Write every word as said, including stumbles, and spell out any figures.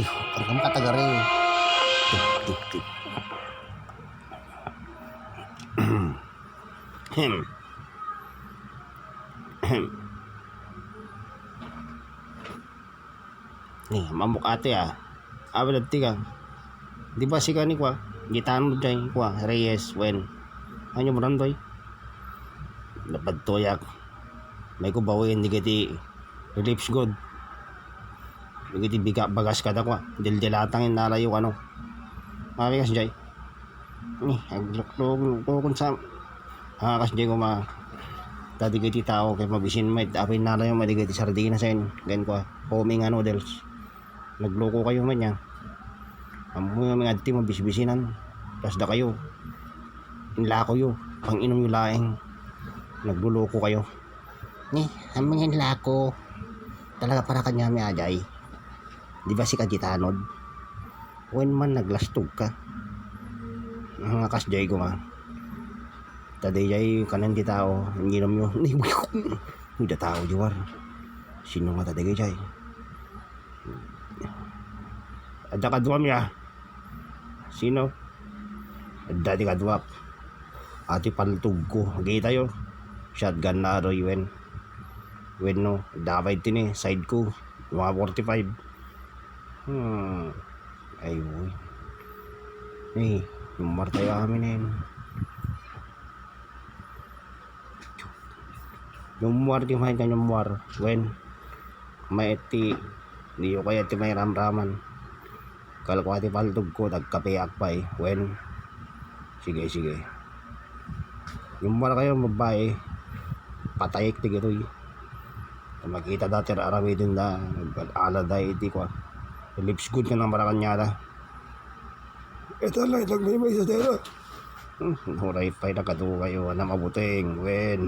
Ang kamakatagari. Hem. Hem. Ni, mamuk ate, ah. Awid ti ka. Di ba si kani kwa? Gitano jay kwa, Reyes, wen. Ano mo randoy? Napadtoyak. May ko bawiin di kiti reliefs good. Di kiti biga-, bagas kada kwa. Dildilatang in nalayo, ano. Mami kas jay. Ni, agluklukon sa, ah, kas jay kuma. Dati kiti tao kay mabisin met, apay nalayo met di kiti sardinas, en. Ken kwa, homing, ah, noodles. Nagluko kayo man niya. Ammo nga mga adti mabisbisinan. Kas da kayo. Inlako yo. Pang-inom yo laeng. Nagluluko kayo. Ni, ammo nga inlako. Talaga para kanya mi ajay. Di ba si kagitanod? Wen man naglastog ka. Ang akas jay ko nga. Tadi jay kanan ti tao. Inginom yo. Ni, uy, da tao, Jowar. Sino nga tadi jay? Adda kaduam ya. Sino? Adda ti kaduak. Ati paltog ko. Kita yo. Shotgun na aroy, wen. Wen no. Dapay tini. Side ko. Mga forty-five. Hmm. Ay, uy. Eh, numar tayo amin eh. Numar ti main ka numar. Wen. May ti. Di ko kaya ti may ramraman. Kalkuha ti paltog ko, tagkapeak pay. Wen. Sige, sige. Numar kayo, babae. Patayek ti gitoy. Makita dati aramiden da. Ala da iti kwa. Lips good ka ng Malacañada. Ito lang, itagmay-may sa tela. Hmm, uray pay nakadukayo, na mabuteng, wen.